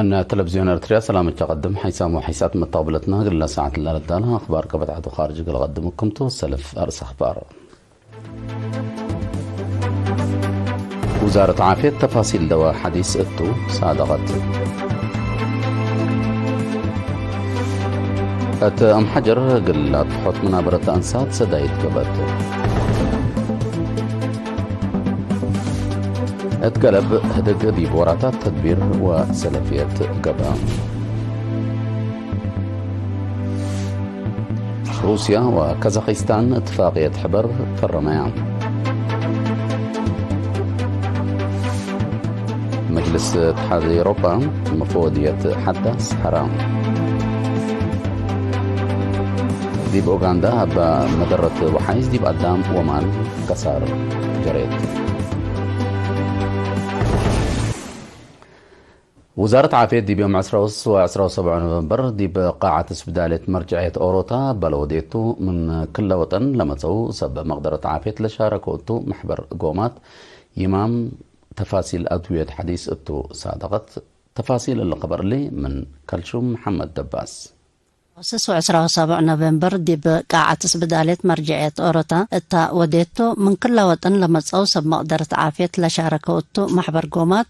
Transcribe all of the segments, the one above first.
ንተለቪዝዮን ኤርትርያ ሰላም እቻ ቀድም ሓይሳም ወሓይሳት መተቕብለትና ግላ ሰዓት ላለዳና ኣኽባር ቀበታት ወኻርጅ ገለ ቀድምኩም ተወሰልፍ ኣርእስ ኣኽባር። ውዛረት ዓፍየት ተፋሲል ደዋ ሓዲስ እቱ ሳደቐት። እቲ ኣምሓጀር ግላት ፍሖት መናበረት ኣንሳት ሰዳይት ገበት። እትገለብ ህድግ ዲብ ወራታት ተድቢር ወሰለፍየት ገበ። ሩስያ ወካዛኺስታን እትፋቅየት ሕበር ፈረመያ። መጅልስ اتحاد ኤውሮጳ መፈወድየት ሓዳስ ሓራ። ዲብ ኡጋንዳ ኣብ መደረት ወሓይዝ ዲብ ኣዳም ወማን ከሳር ጀሬት። ውዛረት ዓፍየት ዲብ ዮም ዕስራ ወሰብዓ ኖቨምበር ዲብ ቃዓት ስብዳልየት መርጅዕየት ኦሮታ በለወዴቱ ምን ክለ ወጠን ለመጸው ሰብ መቅደረት ዓፍየት ለሻረከ እቱ መሕበር ጎማት ይማም ተፋሲል ኣድውየት ሓዲስ እቱ ሳደቐት። ተፋሲል እለ ኸበርሊ ምን ከልሹም መሓመድ ደባስ። ስስ ዕስራ ወሰብዕ ኖቬምበር ዲብ ቃዓት ስብዳልየት መርጅዕየት ኦሮታ እታ ወዴቶ ምን ክላ ወጠን ለመጸው ሰብ መቅደረት ዓፍየት ለሻረከው እቱ ማሕበር ጎማት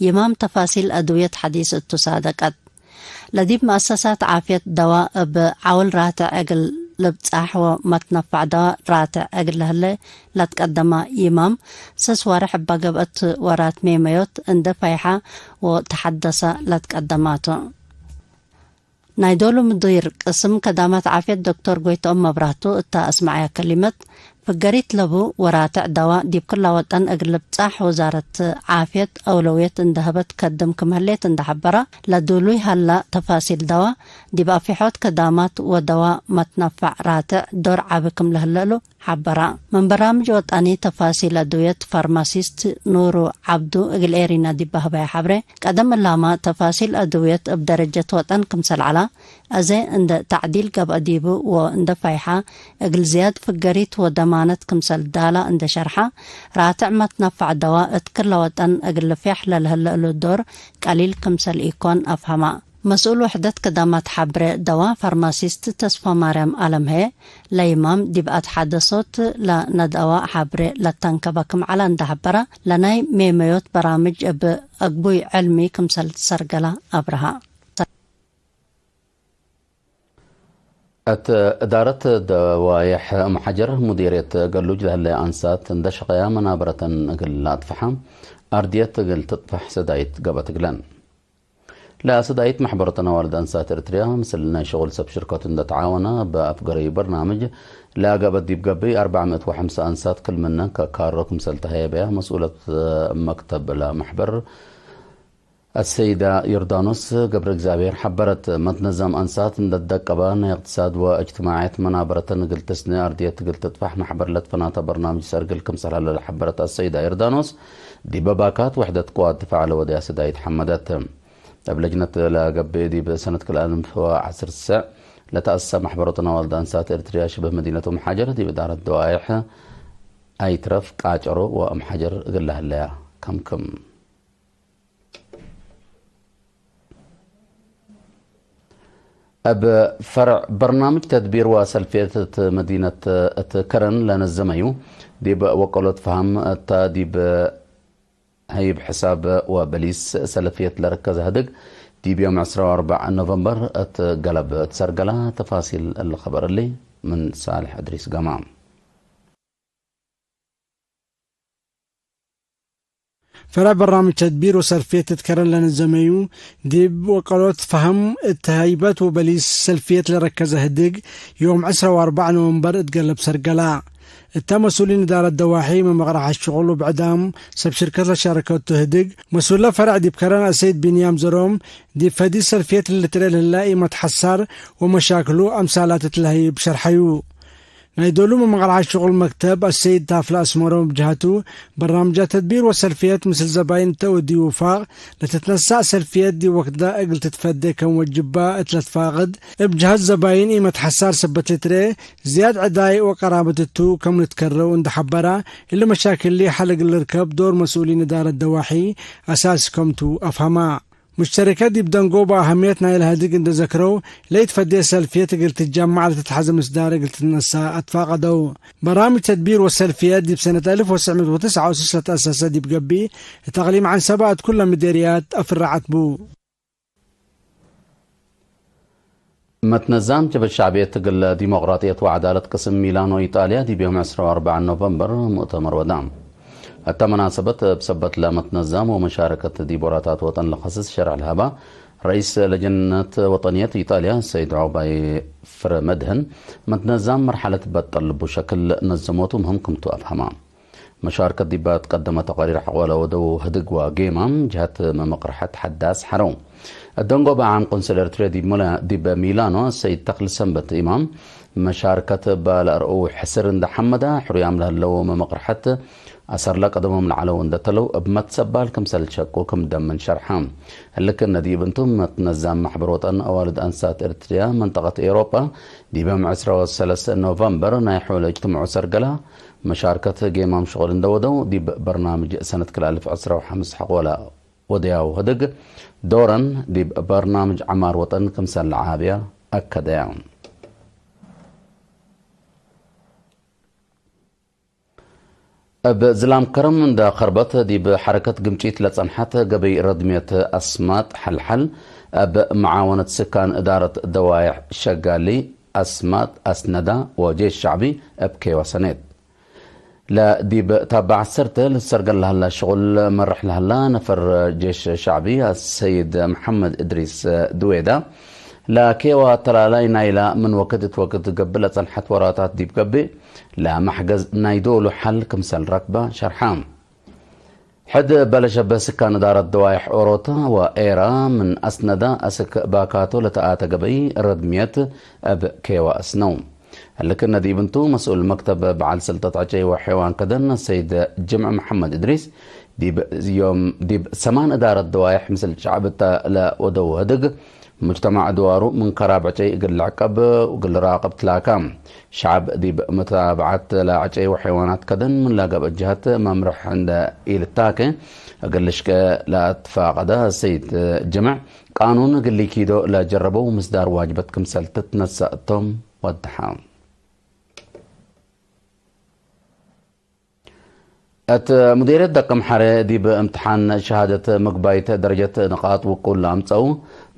ይማም ተፋሲል ኣድውየት ሓዲስ እቱ ሳደቀት። ለዲብ መኣሰሳት ዓፍየት ደዋ እብ ዓውል ራትዕ እግል ልብጻሕ ወመትነፋዕ ደዋ ራትዕ እግል ለህለ ላትቀደማ ይማም ስስ ዋርሕ እባ ገብአት ወራት ሜመዮት እንደ ፋይሓ ወተሓደሰ ላትቀደማቱ። ናይ ዶሉ ምዱይር ቅስም ከዳማት ዓፍየት ዶክተር ጎይትኦም መብራህቱ እታ ኣስማዕያ ከሊመት፣ ፍገሪት ለቡ ወራትዕ ደዋ ዲብ ክላ ወጠን እግል ልብጻሕ ውዛረት ዓፍየት ኣውለውየት እንደ ህበት ከድም ክም ህሌት እንደ ሐበራ፣ ለዱሉይ ሀላ ተፋሲል ደዋ ዲብ ኣፊሖት ከዳማት ወደዋ መትነፋዕ ራትዕ ዶር ዓቢ ክም ለህለሉ ሐበራ። ምን በራምጅ ወጣኒ ተፋሲል ኣድውየት ፋርማሲስት ኑሩ ዓብዱ እግል ኤሪና ዲብ በህባይ ሐብሬ፣ ቀደም እላማ ተፋሲል ኣድውየት እብ ደረጀት ወጠን ክምሰል ዐላ፣ አዜ እንደ ታዕዲል ገብአ ዲቡ ወእንደ ፋይሓ እግል ዝያድ ፍገሪት ወደማነት ክምሰል ዳላ እንደ ሸርሓ፣ ራትዕ መትነፋዕ ደዋ እት ክለ ወጠን እግል ልፍያሕ ለልህለ እሉ ዶር ቀሊል ክምሰል ኢኮን አፍሀማ። መስኡል ውሕደት ከዳማት ሐብሬ ደዋ ፋርማሲስት ተስፋማርያም አለምሄ፣ ለይማም ዲብ አትሓደሶት ለነደዋ ሐብሬ ለተንከበ ክም ዐላ እንደ ሐበረ፣ ለናይ ሜመዮት በራምጅ እብ አግቡይ ዕልሚ ክምሰል ሰርገላ አብርሃ። እት እዳረት ደዋየሕ እምሓጀር ሙዲርየት ገሉጅ ለህለ አንሳት እንደ ሸቀያ መናበረተን እግል ለአጥፍሓ አርድየት እግል ትጥፋሕ ሰዳይት ገበት እግለን። ለሰዳይት መሕበረተን አዋልድ አንሳት ኤርትርያ ምስል ናይ ሸቁል ሰብ ሽርከቱ እንደ ተዓወነ በአፍገሪ በርናምጅ ለገበት ዲብ ገብይ አርባዕ ምእት ወሐምሳ አንሳት ክልምነ ከካሮ ክምሰል ተሃየበያ መስኡለት መክተብ ለመሕበር አሰይዳ ዮርዳኖስ ገብረ እግዚኣብሔር ሐበረት። መትነዛም አንሳት እንደ ደቀባ ናይ እቅትሳድ ወእጅትማዕየት መናበረተን እግል ትስነ አርድየት እግል ትጥፋሕ መሕበር ለትፈናተ በርናምጅ ሰርግል ክምሰል ሀለ ለሐበረት አሰይዳ ዮርዳኖስ፣ ዲበ ባካት ውሕደት ቅዋት ድፋዕ ለወድያ ሰዳይት ሐመደት። እብ ለጅነት ለገብእ ዲብ ሰነት ክልአልፍ ወዐስር ሰዕ ለተአሰሰ መሕበሮተን አዋልድ አንሳት ኤርትርያ ሽብህ መዲነት ኡም ሐጀር ዲብ እዳረት ደዋይሕ አይትረፍ ቃጨሮ ወእም ሐጀር እግል ለህለያ ከምክም። እብ ፈርዕ በርናምጅ ተድቢር ወሰልፍየት እት መዲነት እት ከረን ለነዘመዩ ዲብ ወቀሎት ፈሃም እታ ዲብ ሀይብ ሕሳብ ወበሊስ ሰለፍየት ለረከዘ ህድግ ዲብ ዮም ዕስራ ወአርባዕ ኖቨምበር እት ገለብ እት ሰርገላ ተፋሲል እሊ ኸበር እሊ ምን ሳልሕ እድሪስ ገማ። ፈረዕ በራምጅ ተድቢር ወሰልፍየት እት ከረን ለነዘመዩ፣ ዲብ ወቀሎት ፈሀም እት ሀይበት ወበሊስ ሰልፍየት ለረከዘ ህድግ፣ ዮም ዕስራ ወአርባዕ ኖቨምበር እት ገለብ ሰርገላ። እተ መስኡሊን እዳረት ደዋሒ መመቕራሕ ሽቁል ወብዕዳም ሰብ ሽርከት ለሻረከቱ ህድግ፣ መስኡለ ፈረዕ ዲብ ከረን አሰይድ ቢንያም ዘሮም፣ ዲብ ፈዲስ ሰልፍየት ልትርኤ ለህላ ኢመት ሐሳር ወመሻክሉ አምሳላት እት ለህይብ ሸርሐዩ። ናይ ዶሉ መመቕራሕ ሽቁል መክተብ አሰይድ ታፍላ አስመሮም ብጅሃቱ፣ በርናምጃት ተድቢር ወሰልፍየት ምስል ዘባይን እተ ወዲ ውፋቅ፣ ለትትነሳእ ሰልፍየት ዲብ ወክዳ እግል ትትፈዴ ከም ወጅባ እት ለትፋቅድ፣ እብ ጅሃት ዘባይን ኢመት ሐሳር ሰበት ልትርኤ፣ ዝያድ ዕዳይ ወቀራበት እቱ ከም ልትከረው እንደ ሐበራ፣ እሊ መሻክል ሐል እግል ልርከብ ዶር መስኡሊን እዳረት ደዋሒ አሳሲ ከምቱ አፍሀማ። مشتركة ዲብ ደንጎባ ኣህምየት ናይ ለሀድግ እንደ ዘክረው፣ ለይትፈዴ ሰልፍየት እግል ትጃማዕ ለተትሐዘ ምስዳር እግል ትትነሳ ኣትፋቀደው። በራምጅ ተድቢር ወሰልፍየት ዲብ ሰነት አልፍ ወትስዕ ሚእት ወትስዓ ወስሳ ተአሰሰ ዲብ ገብእ፣ እት አቅሊም ዐንሰባ እት ኩለ ምዴርያት አፍራዐት ቡ። መትነዛም ጀብሀት ሸዕብየት እግል ዲሞቅራጥየት ወዐዳለት ቅስም ሚላኖ ኢጣልያ ዲብ ዮም ዕስራ ወአርበዕ ኖቨምበር ሙእተመር ወዳ። እተ መናሰበት እብ ሰበት ለመትነዛም ወመሻረከት ዲብ ወራታት ወጠን ለኸስስ ሸርሕ ለሀባ ረኢስ ለጀነት ወጠንየት ኢጣልያ ሰይድ ዑባይ ፍረ መድህን፣ መትነዛም መርሐለት በጠል ልቡ ሸክል ነዘሞቱ ምህም ክምቱ አፍሀማ። መሻርከት ዲብ ትቀደመ ተቃሪር ሐቆለ ወደው ህድግ ወጌማም ጅሀት መመቅርሐት ሐዳስ ሐረው። እደንጎ በዓም ቆንስል ኤርትርያ ዲብ ሚላ-፣ ዲብ ሚላኖ ሰይድ ተክል ሰንበት ኢማም መሻርከት ባለአርኡ ሕስር እንደ ሐመዳ ሕሩያም ለህለው መመቅርሐት አሰርለ ቀደሞም ለዓለው እንደ ተለው እብ መትሰባል ክምሰል ሸቁ ክም ደምን ሸርሐ። ህልክ እነዲብ እንቱም መትነዛም ማሕበር ወጠን አዋልድ አንሳት ኤርትርያ መንጠቀት ኤውሮጳ ዲበም ዕስራ ወሰለስተ ኖቨምበር ናይ ሖለ እጅትምዑ ሰርገላ መሻርከት ጌማም ሽቁል እንደወደው ዲብ በርናምጅ ሰነት ክልተ አልፍ ዕስራ ወሐምስ ሐቆላ ወደያው ህድግ ዶረን ዲብ በርናምጅ ዐማር ወጠን ክምሰል ለዓብያ አከደያ። እብ ዝላም ከረም እንደ ከርበት ዲብ ሐረከት ግምጪት ለጸንሐት ገበይ ረድምየት አስማጥ ሐልሐል እብ መዓወነት ስካን እዳረት ደዋይሕ ሸጋሊ አስማጥ አስነዳ ወጄሽ ሸዕቢ እብ ኬዋ ሰኔት። ለዲብ ታባ ዐሰርተ ልትሰርገል ለሀላ ሽቁል መርሕ ለሀላ ነፈር ጄሽ ሸዕቢ አሰይድ መሐመድ እድሪስ ድዌዳ ለኬዋ ተላላይ ናይላ ምን ወክድ እት ወክድ ገብእ ለጸንሐት ወራታት ዲብ ገብእ ለመሕገዝ ናይ ዶሉ ሐል ክምሰል ረክባ ሸርሓ። ሕድ በለሸበ ስካን እዳረት ደዋይሕ ኦሮታ ወኤራ ምን አስነዳ አስክ ባካቶ ለተአተ ገበይ ረድምየት እብ ኬዋ እስነው። ህልክ እነዲብ እንቱ መስኡል መክተብ በዓል ስልጠት ዐጨይ ወሐይዋን ከደን ሰይድ ጅምዕ መሐመድ እድሪስ ዲብ ዮም ዲብ ሰማን እዳረት ደዋይሕ ምስል ሸዕብ እተ ለወደው ህድግ ሙጅተማዕ ድዋሩ ምን ከራብ ዐጨይ እግል ልዕቀብ እግል ራቅብ ትላካ። ሸዕብ ዲብ መታብዓት ለዐጨይ ወሐይዋናት ከደን ምን ለገብአ ጀሀት መምርሕ እንደ ኢልታከ እግል ልሽቀ ለአትፋቀደ ሰይድ ጅምዕ ቃኑን እግል ሊኪዶ ለጀረበው ምስዳር ዋጅበት ክምሰል ትትነሰእ እቶም ወድሓ። እት ሙዲርየት ደቀምሐረ ዲብ እምትሓን ሸሃደት ምግባይት ደረጀት ንቃጥ ውቁል ለአምጸው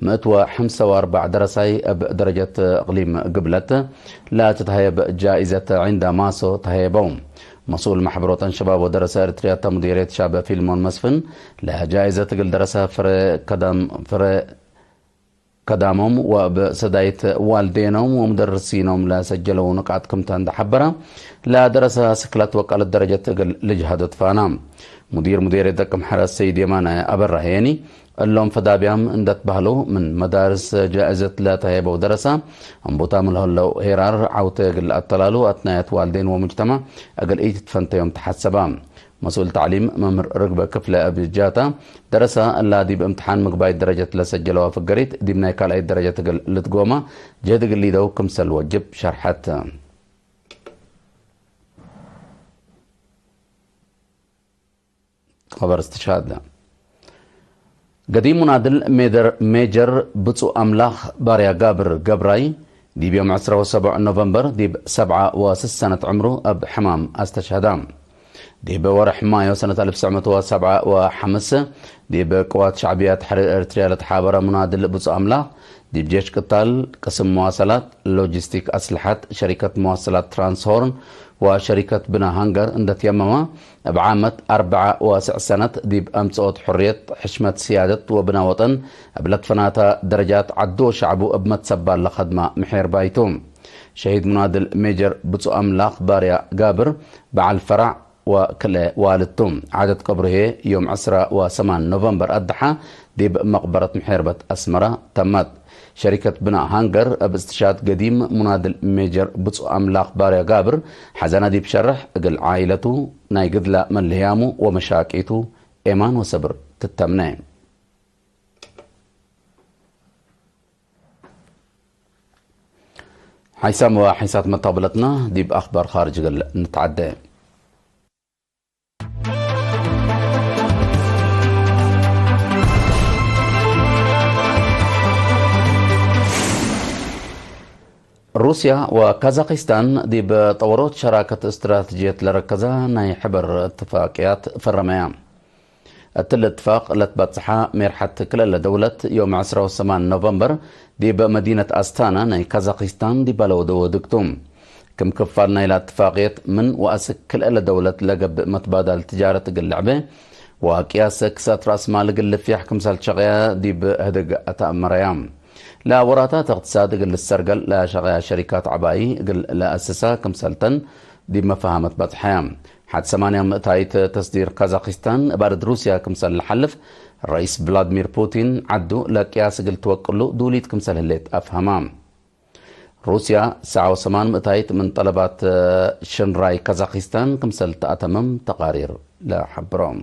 ምእት ወሐምሰ ወአርባዕ ደረሳይ እብ ደረጀት እቅሊም ግብለት ለትትሀየብ ጃኢዘት ዒንዳ ማሶ ተሀየበው። መስኡል ማሕበር ወጠን ሸባብ ወደረሰ ኤርትርያ እተ ሙዲርየት ሻብ ፊልሞን መስፍን ለጃኢዘት እግል ደረሰ ፍረ ከዳም ፍረ ከዳሞም ወእብ ሰዳይት ዋልዴኖም ወሙደርሲኖም ለሰጀለው ንቃጥ ክምተ እንደ ሐበረ፣ ለደረሰ ስክለት ወቃለት ደረጀት እግል ልጅሃዶ ትፋና። ሙዲር ሙዴርየት ደቅምሐረ ሰይድ የማነ አበራ ሄኒ፣ እሎም ፈዳብያም እንደትባህለው ምን መዳርስ ጃእዘት ለተሄበው ደረሰ፣ እምቡታም ለህለው ሄራር ዓውተ እግል አተላሉ አትናየት ዋልዴን ወሙጅተማ እግል ኢትትፈንተዮም ተሐሰባ። መስኡል ተዕሊም መምህር ርግበ ክፍለ እብ ጃታ፣ ደረሰ እላ ዲብ እምትሓን ምግባይት ደረጀት ለሰጀለዋ ፍገሪት፣ ዲብ ናይ ካልኣይት ደረጀት እግል ልትጎማ ጀህድ እግል ሊደው ክምሰል ወጅብ ሸርሐት። ኸበር እስትሽሃድ። ገዲም ሙናድል ሜደር-፣ ሜጀር ብጹእ ኣምላኽ ባርያ ጋብር ገብራይ፣ ዲብ ዮም ዕስራ ወሰቡዕ ኖቨምበር፣ ዲብ ሰብዓ ወስስ ሰነት ዕምሩ፣ ኣብ ሕማም ኣስተሽሃዳ። ዲብ ወርሕ ማዮ ሰነት ኣልፍ ትስዕ መእት ወሰብዓ ወሓምስ፣ ዲብ ቅዋት ሻዕብያ ተሕሪር ኤርትርያ ለተሓበረ ሙናድል ብጹእ ኣምላኽ፣ ዲብ ጄሽ ቅታል፣ ቅስም መዋሰላት፣ ሎጂስቲክ ኣስልሓት፣ ሸሪከት መዋሰላት ትራንስሆርን ወሸሪከት ብና ሃንገር እንደትየመማ፣ እብ ዓመት ኣርብዓ ወስዕ ሰነት ዲብ ኣምጽኦት ሕርየት፣ ሕሽመት ስያደት ወብና ወጠን እብ ለትፈናታ ደረጃት ዓዱ ወሻዕቡ እብ መትሰባል ለኸድማ ምሒር ባይቱ። ሸሂድ ሙናድል ሜጀር ብጹእ ኣምላኽ ባርያ ጋብር በዓል ፈራዕ ወክልኤ ዋልድቱ። ዓደት ቀብሩ ህዬ ዮም ዕስራ ወሰማን ኖቨምበር ኣድሓ ዲብ መቅበረት ምሒርበት ኣስመራ ተመት። ሸሪከት ብና ሃንገር እብ እስትሽሃድ ገዲም ሙናድል ሜጀር ብጹእ ኣምላኽ ባርያ ጋብር ሓዘና ዲብ ሸርሕ እግል ዓኢለቱ ናይ ግድላ መልህያሙ ወመሻቂቱ ኤማን ወሰብር ትተምነ። ሓይሳም ወሓይሳት መታብለትና ዲብ ኣኽባር ኻርጅ እግል ንትዓደ። ሩስያ ወካዛኪስታን ዲብ ጠወሮት ሸራከት ስትራተጂየት ለረከዛ ናይ ሕበር እትፋቅያት ፈረመያ። እትል እትፋቅ ለትበጽሓ ሜርሓት ክልለ ደውለት ዮም ዕስራ ወሰማን ኖቨምበር ዲብ መዲነት ኣስታና ናይ ካዛኪስታን ዲብ ኣለወደወ ድግቱ። ክም ክፋል ናይላ እትፋቅየት ምን ወኣስክ ክልለ ደውለት ለገብእ መትባዳል ትጃረት እግል ልዕበ ወቅያስ ክሳት ራእስ ማል እግል ልፍያሕ ክምሰል ሸቅያ ዲብ ህድግ ኣተኣመረያ። ለወራታት እቅትሳድ እግል ልሰርገል ለሸቅያ ሸሪካት ዓባይ እግል ለኣስሳ ክምሰልተን ዲብ መፋሃመት በጽሐያ። ሓድ ሰማንያ ምእታይት ተስዲር ካዛኪስታን እባርድ ሩስያ ክምሰል ለሓልፍ ረኢስ ቭላድሚር ፑቲን ዓዱ ለቅያስ እግል ትወቅሉ ዱሊት ክምሰል ህሌት ኣፍሃማ። ሩስያ ሰዓ ወሰማን ምእታይት ምን ጠለባት ሽንራይ ካዛኪስታን ክምሰል ተኣተመም ተቃሪር ለሓብሮም።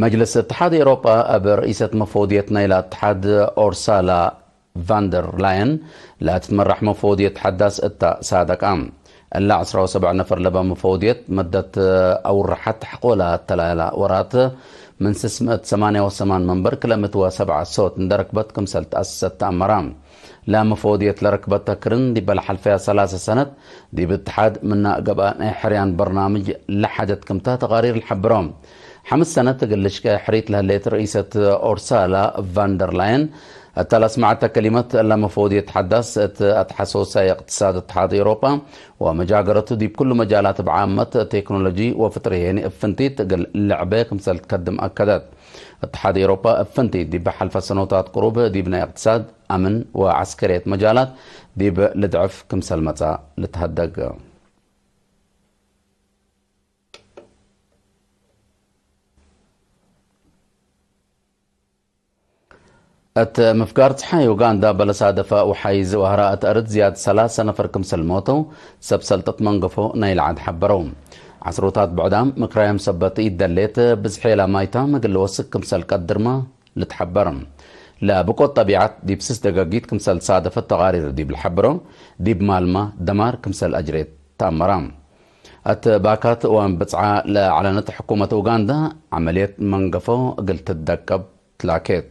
መጅልስ እትሓድ ኤውሮጳ ኣብ ርእሰት መፈወድየት ናይላ እትሓድ ኦርሳላ ቫንደር ላየን ለትትመራሕ መፈወድየት ሓዳስ እታ ሳደቃ። እላ ዕስራ ወሰብዕ ነፈር ለባ መፈወድየት መደት ኣውርሓት ተሕቆላ እተላላ ወራት ምን ስስምእት ሰማንያ ወሰማን መንበር ክለምትወ ሰብዓ ሶት እንደረክበት ክምሰል ተኣሰሰት ተኣመራ። ለመፈወድየት ለረክበተ ክርን ዲበ ለሓልፈያ ሰላሰ ሰነት ዲብ እትሓድ ምና ገብኣ ናይ ሕርያን በርናምጅ ለሓደት ክምታ ተቃሪር ልሓብሮ። ሓምስ ሰነት እግል ልሽቀ ሕሪት ለህሌት ርእሰት ኦርሳላ ቫንደር ላየን እታ ለስማዓተ ከሊመት ለመፈወድየት ሓዳስ እት ኣትሓሶሳይ እቅትሳድ እትሓድ ኤውሮጳ ወመጃገረቱ ዲብ ኩሉ መጃላት ብዓመት ቴክኖሎጂ ወፍጥሪ ሄኒ እፍንቲት እግል ልዕበ ክምሰል ትከድም ኣከደት። እትሓድ ኤውሮጳ እፍንቲት ዲብ ሓልፈ ሰኖታት ቅሩብ ዲብ ናይ እቅትሳድ ኣምን ወዓስከርየት መጃላት ዲብ ልድዕፍ ክምሰል መጻ ልትሃደግ። እት ምፍጋር ጸሓይ ኡጋንዳ በለሳደፈ ውሓይዝ ወህራ እት ኣርድ ዝያድ ሰላሳ ነፈር ክምሰል ሞተው ሰብ ሰልጠት መንገፎ ናይ ልዓድ ሓበረው። ዓስሮታት ብዕዳም ምክራዮም ሰበት ይደሌት ብዝሒ ላማይታ ምግል ወስክ ክምሰል ቀድርማ ልትሓበር። ለብቆት ጠቢዓት ዲብ ስስ ደገጊት ክምሰል ሳደፈት ተቃሪር ዲብ ልሓብሮ ዲብ ማልማ ደማር ክምሰል ኣጅሬት ተኣመራ። እት ባካት ወንብጽዓ ለዓለነት ሕኩመት ኡጋንዳ ዓመልየት መንገፎ እግል ትደቀብ ትላኬት።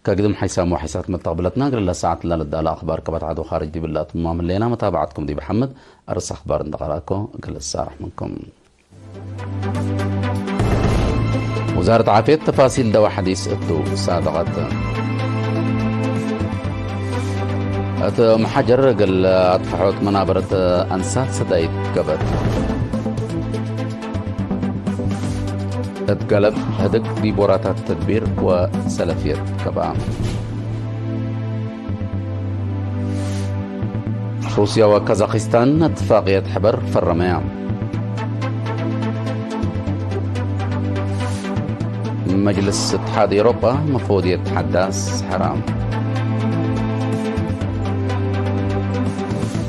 ከግድም ሓይሳም ወሓይሳት መተቕብለትና እግር ለሰዓት ለልዳላ ኣኽባር ከባት ዓዶ ኻርጅ ዲብላ ትማም ሌና መታባዓትኩም ዲብ ሓመድ ኣርስ ኣኽባር እንደቐራእኮ እግል እሳራሕ ምንኩም። وزارة عافية تفاصيل دواء حديث الدو صادقة. أت محجر قال أطفحوت منابرة أنسات سدايت قبت. أت قلب هدك ديبوراتات تدبير وسلفية كبام. روسيا وكازاخستان اتفاقية حبر فرميا. مجلس اتحاد أوروبا مفروض يتحدث حرام.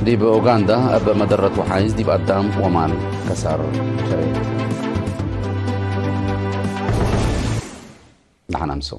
ديب أوغندا أب مدرة وحايز ديب أدام ومان كسر كريم. نحن أمسو.